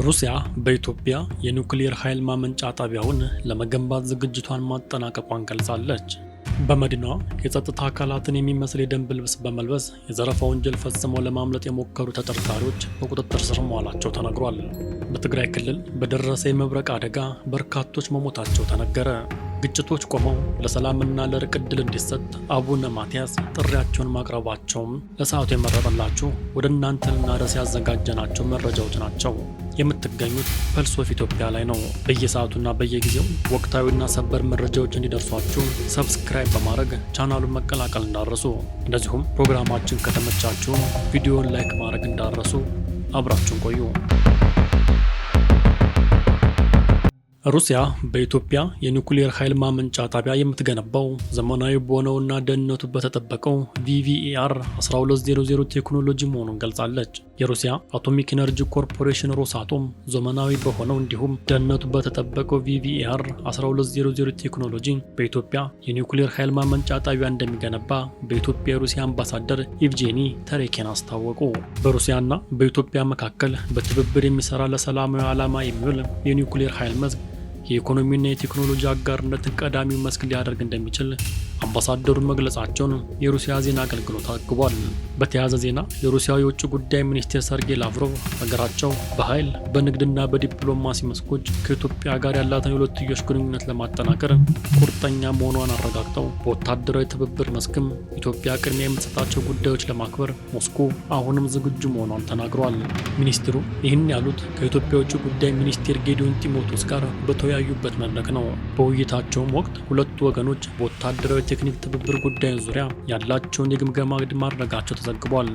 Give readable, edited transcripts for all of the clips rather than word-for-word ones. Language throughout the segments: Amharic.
ሩሲያ በኢትዮጵያ የኒውክሌር ኃይል ማመንጫ ጣቢያውን ለመገንባት ዝግጅቷን ማጠናቀቋን ገልጻለች። በመዲናዋ የጸጥታ አካላትን የሚመስል የደንብ ልብስ በመልበስ የዘረፋ ወንጀል ፈጽመው ለማምለጥ የሞከሩ ተጠርጣሪዎች በቁጥጥር ስር መዋላቸው ተነግሯል። በትግራይ ክልል በደረሰ የመብረቅ አደጋ በርካቶች መሞታቸው ተነገረ። ግጭቶች ቆመው ለሰላምና ለእርቅ ዕድል እንዲሰጥ አቡነ ማትያስ ጥሪያቸውን ማቅረባቸውም ለሰዓቱ የመረጥንላችሁ ወደ እናንተ ልናደርስ ያዘጋጀናቸው መረጃዎች ናቸው። የምትገኙት ፐልስ ኦፍ ኢትዮጵያ ላይ ነው። በየሰዓቱና በየጊዜው ወቅታዊና ሰበር መረጃዎች እንዲደርሷችሁ subscribe በማድረግ ቻናሉን መቀላቀል እንዳትረሱ፣ እንደዚሁም ፕሮግራማችን ከተመቻችሁ ቪዲዮን like ማድረግ እንዳትረሱ። አብራችሁን ቆዩ። ሩሲያ በኢትዮጵያ የኒውክሌር ኃይል ማመንጫ ጣቢያ የምትገነባው ዘመናዊ በሆነውና ደህንነቱ በተጠበቀው VVER 1200 ቴክኖሎጂ መሆኑን ገልጻለች። የሩሲያ አቶሚክ ኤነርጂ ኮርፖሬሽን ሮሳቶም ዘመናዊ በሆነው እንዲሁም ደህንነቱ በተጠበቀው VVER 1200 ቴክኖሎጂ በኢትዮጵያ የኒውክሌር ኃይል ማመንጫ ጣቢያ እንደሚገነባ በኢትዮጵያ የሩሲያ አምባሳደር ኢቭጄኒ ተሬኬን አስታወቁ። በሩሲያና በኢትዮጵያ መካከል በትብብር የሚሰራ ለሰላማዊ ዓላማ የሚውል የኒውክሌር ኃይል መስክ የኢኮኖሚና የቴክኖሎጂ አጋርነትን ቀዳሚው መስክ ሊያደርግ እንደሚችል አምባሳደሩ መግለጻቸውን የሩሲያ ዜና አገልግሎት አግቧል። በተያያዘ ዜና የሩሲያ የውጭ ጉዳይ ሚኒስቴር ሰርጌይ ላቭሮቭ ሀገራቸው በኃይል፣ በንግድና በዲፕሎማሲ መስኮች ከኢትዮጵያ ጋር ያላትን የሁለትዮሽ ግንኙነት ለማጠናከር ቁርጠኛ መሆኗን አረጋግጠው በወታደራዊ ትብብር መስክም ኢትዮጵያ ቅድሚያ የምትሰጣቸው ጉዳዮች ለማክበር ሞስኮ አሁንም ዝግጁ መሆኗን ተናግረዋል። ሚኒስትሩ ይህን ያሉት ከኢትዮጵያ የውጭ ጉዳይ ሚኒስቴር ጌዲዮን ጢሞቴዎስ ጋር በተወያዩበት መድረክ ነው። በውይይታቸውም ወቅት ሁለቱ ወገኖች በወታደራዊ ቴክኒክ ትብብር ጉዳይ ዙሪያ ያላቸውን የግምገማ ማድረጋቸው ተዘግቧል።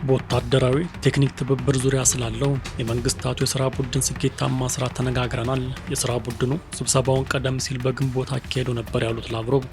በወታደራዊ ቴክኒክ ትብብር ዙሪያ ስላለው የመንግስታቱ የስራ ቡድን ስኬታማ ስራ ተነጋግረናል። የስራ ቡድኑ ስብሰባውን ቀደም ሲል በግንቦት አካሄዶ ነበር ያሉት ላቭሮቭ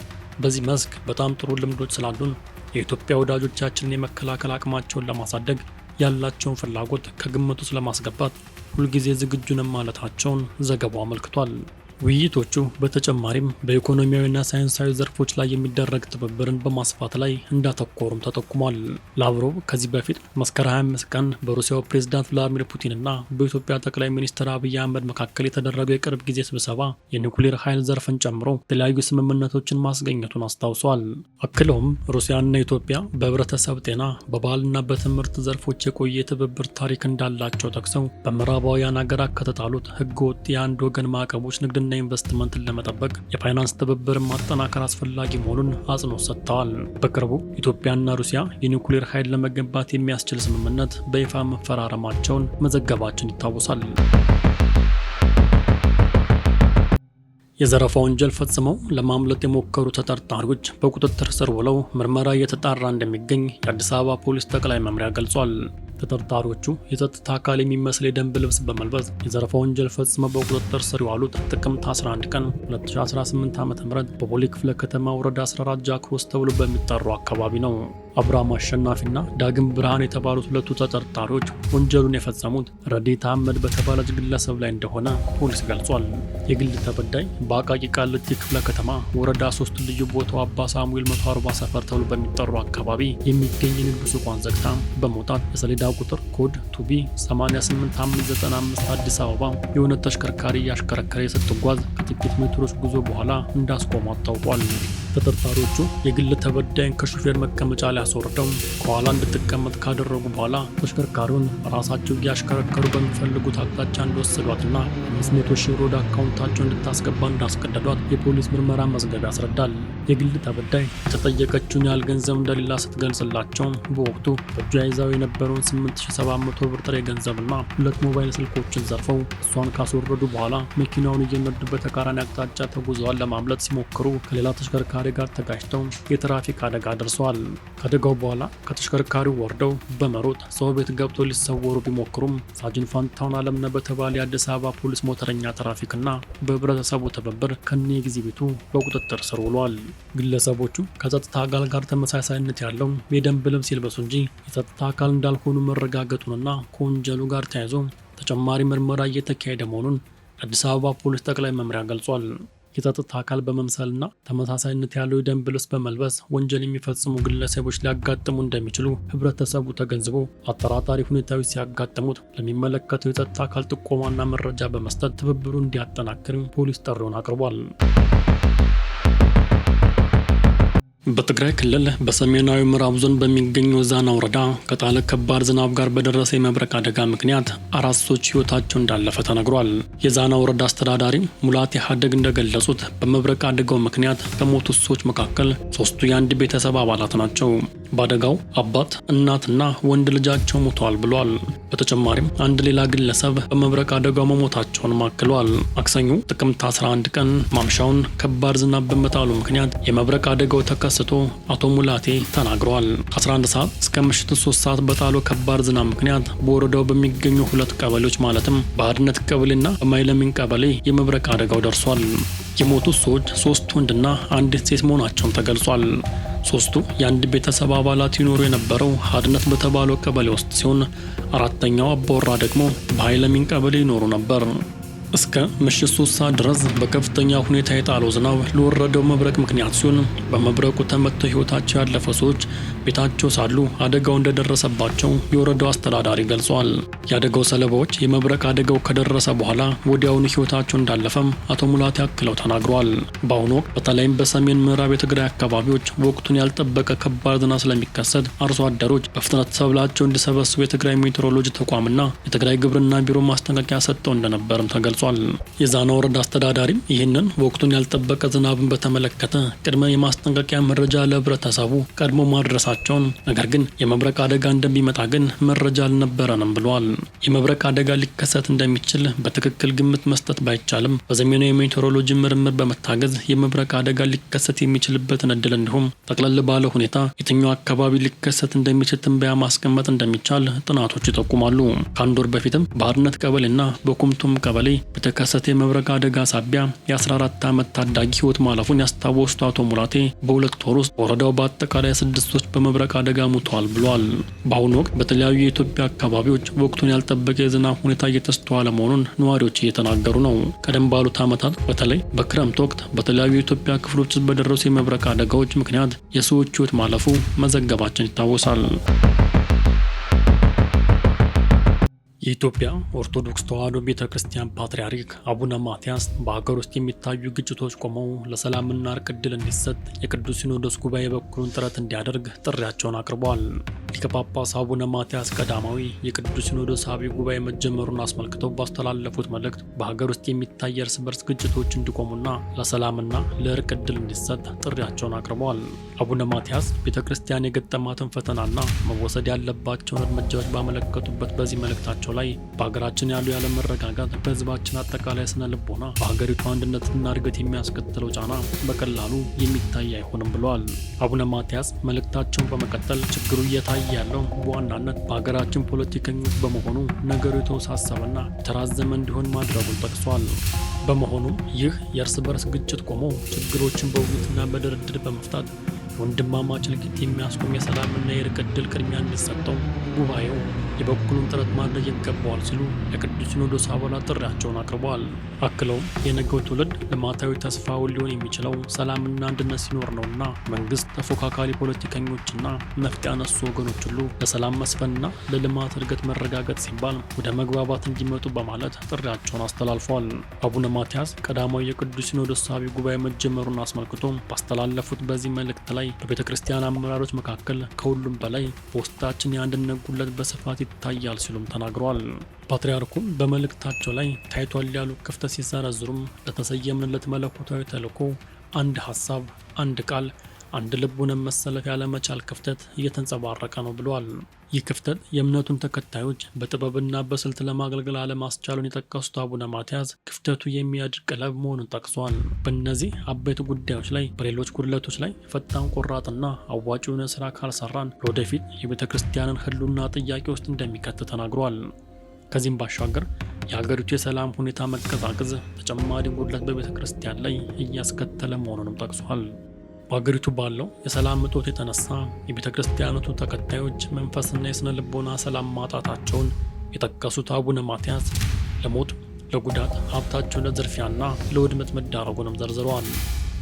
በዚህ መስክ በጣም ጥሩ ልምዶች ስላሉን የኢትዮጵያ ወዳጆቻችንን የመከላከል አቅማቸውን ለማሳደግ ያላቸውን ፍላጎት ከግምት ውስጥ ለማስገባት ሁልጊዜ ዝግጁ ነን ማለታቸውን ዘገባው አመልክቷል። ውይይቶቹ በተጨማሪም በኢኮኖሚያዊና ሳይንሳዊ ዘርፎች ላይ የሚደረግ ትብብርን በማስፋት ላይ እንዳተኮሩም ተጠቁሟል። ላቭሮቭ ከዚህ በፊት መስከረም 25 ቀን በሩሲያው ፕሬዝዳንት ቭላዲሚር ፑቲን እና በኢትዮጵያ ጠቅላይ ሚኒስትር አብይ አህመድ መካከል የተደረገው የቅርብ ጊዜ ስብሰባ የኒውክሌር ኃይል ዘርፍን ጨምሮ የተለያዩ ስምምነቶችን ማስገኘቱን አስታውሷል። አክለውም ሩሲያና ኢትዮጵያ በህብረተሰብ ጤና፣ በባህልና በትምህርት ዘርፎች የቆየ የትብብር ታሪክ እንዳላቸው ጠቅሰው በምዕራባውያን ሀገራት ከተጣሉት ህገወጥ የአንድ ወገን ማዕቀቦች ንግድና ኢንቨስትመንትን ለመጠበቅ የፋይናንስ ትብብርን ማጠናከር አስፈላጊ መሆኑን አጽንኦት ሰጥተዋል። በቅርቡ ኢትዮጵያና ሩሲያ የኒውክሌር ኃይል ለመገንባት የሚያስችል ስምምነት በይፋ መፈራረማቸውን መዘገባችን ይታወሳል። የዘረፋ ወንጀል ፈጽመው ለማምለጥ የሞከሩ ተጠርጣሪዎች በቁጥጥር ስር ውለው ምርመራ እየተጣራ እንደሚገኝ የአዲስ አበባ ፖሊስ ጠቅላይ መምሪያ ገልጿል። ተጠርጣሪዎቹ የጸጥታ አካል የሚመስል የደንብ ልብስ በመልበስ የዘረፋ ወንጀል ፈጽመው በቁጥጥር ስር የዋሉት ጥቅምት 11 ቀን 2018 ዓ.ም በቦሌ ክፍለ ከተማ ወረዳ 14 ጃክሮስ ተብሎ በሚጠራው አካባቢ ነው። አብርሃም አሸናፊና ዳግም ብርሃን የተባሉት ሁለቱ ተጠርጣሪዎች ወንጀሉን የፈጸሙት ረዴት አህመድ በተባለች ግለሰብ ላይ እንደሆነ ፖሊስ ገልጿል። የግል ተበዳይ በአቃቂ ቃሊቲ ክፍለ ከተማ ወረዳ 3 ልዩ ቦታው አባ ሳሙኤል 140 ሰፈር ተብሎ በሚጠራው አካባቢ የሚገኝ የንግድ ሱቋን ዘግታ በመውጣት የሰሌዳ ቁጥር ኮድ 2B 88595 አዲስ አበባ የሆነ ተሽከርካሪ እያሽከረከረ ስትጓዝ ከጥቂት ሜትሮች ጉዞ በኋላ እንዳስቆሟት ታውቋል። ተጠርጣሪዎቹ የግል ተበዳይን ከሹፌር መቀመጫ ላይ አስወርደው ከኋላ እንድትቀመጥ ካደረጉ በኋላ ተሽከርካሪውን ራሳቸው እያሽከረከሩ በሚፈልጉት አቅጣጫ እንደወሰዷትና 500 ሺህ ብር ወደ አካውንታቸው እንድታስገባ እንዳስገደዷት የፖሊስ ምርመራ መዝገብ ያስረዳል። የግል ተበዳይ የተጠየቀችውን ያህል ገንዘብ እንደሌላ ስትገልጽላቸው በወቅቱ በእጇ ይዛው የነበረውን 8700 ብር ጥሬ ገንዘብና ሁለት ሞባይል ስልኮችን ዘርፈው እሷን ካስወረዱ በኋላ መኪናውን እየነዱ በተቃራኒ አቅጣጫ ተጉዘዋል። ለማምለጥ ሲሞክሩ ከሌላ ተሽከርካሪ ጋር ተጋጭተው የትራፊክ አደጋ ደርሰዋል። ከአደጋው በኋላ ከተሽከርካሪው ወርደው በመሮጥ ሰው ቤት ገብተው ሊሰወሩ ቢሞክሩም ሳጅን ፋንታውን አለምነህ በተባለ የአዲስ አበባ ፖሊስ ሞተረኛ ትራፊክና በህብረተሰቡ ትብብር ከነ ኤግዚቢቱ በቁጥጥር ስር ውሏል። ግለሰቦቹ ከጸጥታ አካል ጋር ተመሳሳይነት ያለው የደንብ ልብስ ይልበሱ እንጂ የጸጥታ አካል እንዳልሆኑ መረጋገጡንና ከወንጀሉ ጋር ተያይዞ ተጨማሪ ምርመራ እየተካሄደ መሆኑን የአዲስ አበባ ፖሊስ ጠቅላይ መምሪያ ገልጿል። የጸጥታ አካል በመምሰልና ተመሳሳይነት ያለው የደንብ ልብስ በመልበስ ወንጀል የሚፈጽሙ ግለሰቦች ሊያጋጥሙ እንደሚችሉ ህብረተሰቡ ተገንዝቦ አጠራጣሪ ሁኔታዎች ሲያጋጥሙት ለሚመለከተው የጸጥታ አካል ጥቆማና መረጃ በመስጠት ትብብሩ እንዲያጠናክር ፖሊስ ጥሪውን አቅርቧል። በትግራይ ክልል በሰሜናዊ ምዕራብ ዞን በሚገኘው ዛና ወረዳ ከጣለ ከባድ ዝናብ ጋር በደረሰ የመብረቅ አደጋ ምክንያት 4 ሰዎች ህይወታቸው እንዳለፈ ተነግሯል። የዛና ወረዳ አስተዳዳሪ ሙላት ኢህአዴግ እንደገለጹት በመብረቅ አደጋው ምክንያት ከሞቱት ሰዎች መካከል 3ቱ የአንድ ቤተሰብ አባላት ናቸው። በአደጋው አባት፣ እናትና ወንድ ልጃቸው ሞተዋል ብሏል። በተጨማሪም አንድ ሌላ ግለሰብ በመብረቅ አደጋው መሞታቸውን አክለዋል። ማክሰኞ ጥቅምት 11 ቀን ማምሻውን ከባድ ዝናብ በመጣሉ ምክንያት የመብረቅ አደጋው ተከስቶ አቶ ሙላቴ ተናግረዋል። ከ11 ሰዓት እስከ ምሽቱ 3 ሰዓት በጣለው ከባድ ዝናብ ምክንያት በወረዳው በሚገኙ 2 ቀበሌዎች ማለትም በአድነት ቀበሌና በማይለሚን ቀበሌ የመብረቅ አደጋው ደርሷል። የሞቱት ሰዎች 3 ወንድና አንዲት ሴት መሆናቸውም ተገልጿል። 3ቱ የአንድ ቤተሰብ አባላት ይኖሩ የነበረው ሀድነት በተባለው ቀበሌ ውስጥ ሲሆን 4ኛው አባወራ ደግሞ በሃይለሚን ቀበሌ ይኖሩ ነበር። እስከ ምሽት 3 ሰዓት ድረስ በከፍተኛ ሁኔታ የጣለው ዝናብ ለወረደው መብረቅ ምክንያት ሲሆን በመብረቁ ተመትተው ሕይወታቸው ያለፈ ሰዎች ቤታቸው ሳሉ አደጋው እንደደረሰባቸው የወረዳው አስተዳዳሪ ገልጿል። የአደጋው ሰለባዎች የመብረቅ አደጋው ከደረሰ በኋላ ወዲያውኑ ሕይወታቸው እንዳለፈም አቶ ሙላቴ አክለው ተናግሯል። በአሁኑ ወቅት በተለይም በሰሜን ምዕራብ የትግራይ አካባቢዎች ወቅቱን ያልጠበቀ ከባድ ዝናብ ስለሚከሰት አርሶ አደሮች በፍጥነት ሰብላቸው እንዲሰበስቡ የትግራይ ሜትሮሎጂ ተቋምና የትግራይ ግብርና ቢሮ ማስጠንቀቂያ ሰጥተው እንደነበርም ተገልጿል። የዛና ወረዳ አስተዳዳሪም ይህንን ወቅቱን ያልጠበቀ ዝናብን በተመለከተ ቅድመ የማስጠንቀቂያ መረጃ ለህብረተሰቡ ቀድሞ ማድረሳቸውን፣ ነገር ግን የመብረቅ አደጋ እንደሚመጣ ግን መረጃ አልነበረንም ብለዋል። የመብረቅ አደጋ ሊከሰት እንደሚችል በትክክል ግምት መስጠት ባይቻልም በዘመናዊ የሜትሮሎጂ ምርምር በመታገዝ የመብረቅ አደጋ ሊከሰት የሚችልበትን እድል እንዲሁም ጠቅለል ባለ ሁኔታ የትኛው አካባቢ ሊከሰት እንደሚችል ትንበያ ማስቀመጥ እንደሚቻል ጥናቶች ይጠቁማሉ። ከአንድ ወር በፊትም በአርነት ቀበሌና በኩምቱም ቀበሌ በተከሰተ የመብረቅ አደጋ ሳቢያ የ14 ዓመት ታዳጊ ህይወት ማለፉን ያስታወሱት አቶ ሙላቴ በ2 ወር ውስጥ ወረዳው በአጠቃላይ 6 ሰዎች በመብረቅ አደጋ ሞተዋል ብሏል። በአሁኑ ወቅት በተለያዩ የኢትዮጵያ አካባቢዎች ወቅቱን ያልጠበቀ የዝናብ ሁኔታ እየተስተዋለ መሆኑን ነዋሪዎች እየተናገሩ ነው። ቀደም ባሉት ዓመታት በተለይ በክረምት ወቅት በተለያዩ የኢትዮጵያ ክፍሎች ውስጥ በደረሱ የመብረቅ አደጋዎች ምክንያት የሰዎች ህይወት ማለፉ መዘገባችን ይታወሳል። የኢትዮጵያ ኦርቶዶክስ ተዋሕዶ ቤተክርስቲያን ፓትርያርክ አቡነ ማትያስ በሀገር ውስጥ የሚታዩ ግጭቶች ቆመው ለሰላምና እርቅ ዕድል እንዲሰጥ የቅዱስ ሲኖዶስ ጉባኤ የበኩሉን ጥረት እንዲያደርግ ጥሪያቸውን አቅርበዋል። ሊቀ ጳጳስ አቡነ ማትያስ ቀዳማዊ የቅዱስ ሲኖዶስ ዐቢይ ጉባኤ መጀመሩን አስመልክተው ባስተላለፉት መልእክት በሀገር ውስጥ የሚታይ እርስ በርስ ግጭቶች እንዲቆሙና ለሰላምና ለእርቅ ዕድል እንዲሰጥ ጥሪያቸውን አቅርበዋል። አቡነ ማትያስ ቤተክርስቲያን የገጠማትን ፈተናና መወሰድ ያለባቸውን እርምጃዎች ባመለከቱበት በዚህ መልእክታቸው ላይ በሀገራችን ያሉ ያለመረጋጋት በሕዝባችን አጠቃላይ ስነ ልቦና፣ በሀገሪቱ አንድነትና እድገት የሚያስከትለው ጫና በቀላሉ የሚታይ አይሆንም ብለዋል። አቡነ ማትያስ መልእክታቸውን በመቀጠል ችግሩ እየታየ ያለው በዋናነት በሀገራችን ፖለቲከኞች በመሆኑ ነገሩ የተወሳሰበና የተራዘመ እንዲሆን ማድረጉን ጠቅሷል። በመሆኑም ይህ የእርስ በርስ ግጭት ቆሞ ችግሮችን በውይይትና በድርድር በመፍታት የወንድማማች እልቂት የሚያስቆም የሰላምና የእርቅ ዕድል ቅድሚያ እንዲሰጠው ጉባኤው የበኩሉን ጥረት ማድረግ ይገባዋል ሲሉ የቅዱስ ሲኖዶስ አባላት ጥሪያቸውን አቅርበዋል። አክለውም የነገው ትውልድ ልማታዊ ተስፋውን ሊሆን የሚችለው ሰላምና አንድነት ሲኖር ነውና መንግስት፣ ተፎካካሪ ፖለቲከኞችና ነፍጥ ያነሱ ወገኖች ሁሉ ለሰላም መስፈንና ለልማት እድገት መረጋገጥ ሲባል ወደ መግባባት እንዲመጡ በማለት ጥሪያቸውን አስተላልፈዋል። አቡነ ማትያስ ቀዳማዊ የቅዱስ ሲኖዶስ ዐቢይ ጉባኤ መጀመሩን አስመልክቶ ባስተላለፉት በዚህ መልእክት ላይ በቤተ ክርስቲያን አመራሮች መካከል ከሁሉም በላይ በውስጣችን የአንድነት ጉድለት በስፋት ይታያል ሲሉም ተናግረዋል። ፓትርያርኩም በመልእክታቸው ላይ ታይቷል ያሉ ክፍተት ሲዘረዝሩም ለተሰየምንለት መለኮታዊ ተልዕኮ አንድ ሀሳብ፣ አንድ ቃል፣ አንድ ልብ ሆነን መሰለፍ ያለመቻል ክፍተት እየተንጸባረቀ ነው ብለዋል። ይህ ክፍተት የእምነቱን ተከታዮች በጥበብና በስልት ለማገልገል አለማስቻሉን የጠቀሱት አቡነ ማትያስ ክፍተቱ የሚያድር ቀለብ መሆኑን ጠቅሰዋል። በእነዚህ አበይት ጉዳዮች ላይ በሌሎች ጉድለቶች ላይ ፈጣን፣ ቆራጥና አዋጭ የሆነ ስራ ካልሰራን ለወደፊት የቤተ ክርስቲያንን ሕልውና ጥያቄ ውስጥ እንደሚከት ተናግሯል። ከዚህም ባሻገር የሀገሪቱ የሰላም ሁኔታ መቀዛቀዝ ተጨማሪ ጉድለት በቤተ ክርስቲያን ላይ እያስከተለ መሆኑንም ጠቅሷል። በሀገሪቱ ባለው የሰላም እጦት የተነሳ የቤተ ክርስቲያኒቱ ተከታዮች መንፈስና የስነ ልቦና ሰላም ማጣታቸውን የጠቀሱት አቡነ ማትያስ ለሞት፣ ለጉዳት፣ ሀብታቸው ለዝርፊያና ለውድመት መዳረጉንም ዘርዝረዋል።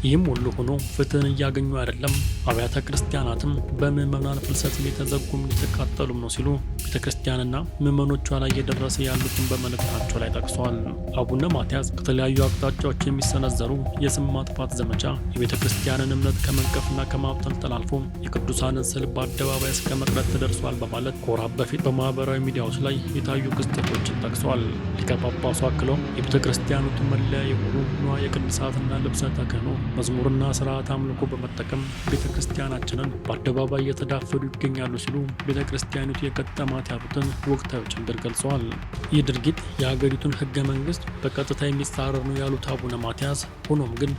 ይህም ሁሉ ሆኖ ፍትህን እያገኙ አይደለም፣ አብያተ ክርስቲያናትም በምዕመናን ፍልሰት እየተዘጉም እየተቃጠሉም ነው ሲሉ ቤተ ክርስቲያንና ምዕመኖቿ ላይ እየደረሰ ያሉትን በመልእክታቸው ላይ ጠቅሰዋል። አቡነ ማትያስ ከተለያዩ አቅጣጫዎች የሚሰነዘሩ የስም ማጥፋት ዘመቻ የቤተ ክርስቲያንን እምነት ከመንቀፍና ከማብጠልጠል አልፎ የቅዱሳንን ስዕል በአደባባይ እስከ መቅረት ተደርሷል በማለት ከወራት በፊት በማህበራዊ ሚዲያዎች ላይ የታዩ ክስተቶችን ጠቅሰዋል። ሊቀ ጳጳሱ አክለው የቤተ ክርስቲያኒቱ መለያ የሆኑ ንዋየ ቅድሳትና ልብሰ ተክህኖ፣ መዝሙርና ስርዓት አምልኮ በመጠቀም ቤተ ክርስቲያናችንን በአደባባይ እየተዳፈሩ ይገኛሉ ሲሉ ቤተ ክርስቲያኒቱ የገጠማት ያሉትን ወቅታዊ ችግር ገልጸዋል። ይህ ድርጊት የሀገሪቱን ሕገ መንግስት በቀጥታ የሚጻረር ነው ያሉት አቡነ ማትያስ፣ ሆኖም ግን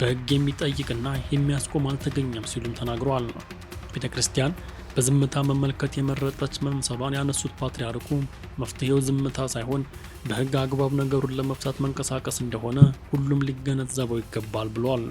በሕግ የሚጠይቅና የሚያስቆም አልተገኘም ሲሉም ተናግረዋል። ቤተ ክርስቲያን በዝምታ መመልከት የመረጠች መምሰሏን ያነሱት ፓትርያርኩ መፍትሄው ዝምታ ሳይሆን በሕግ አግባብ ነገሩን ለመፍታት መንቀሳቀስ እንደሆነ ሁሉም ሊገነዘበው ይገባል ብሏል።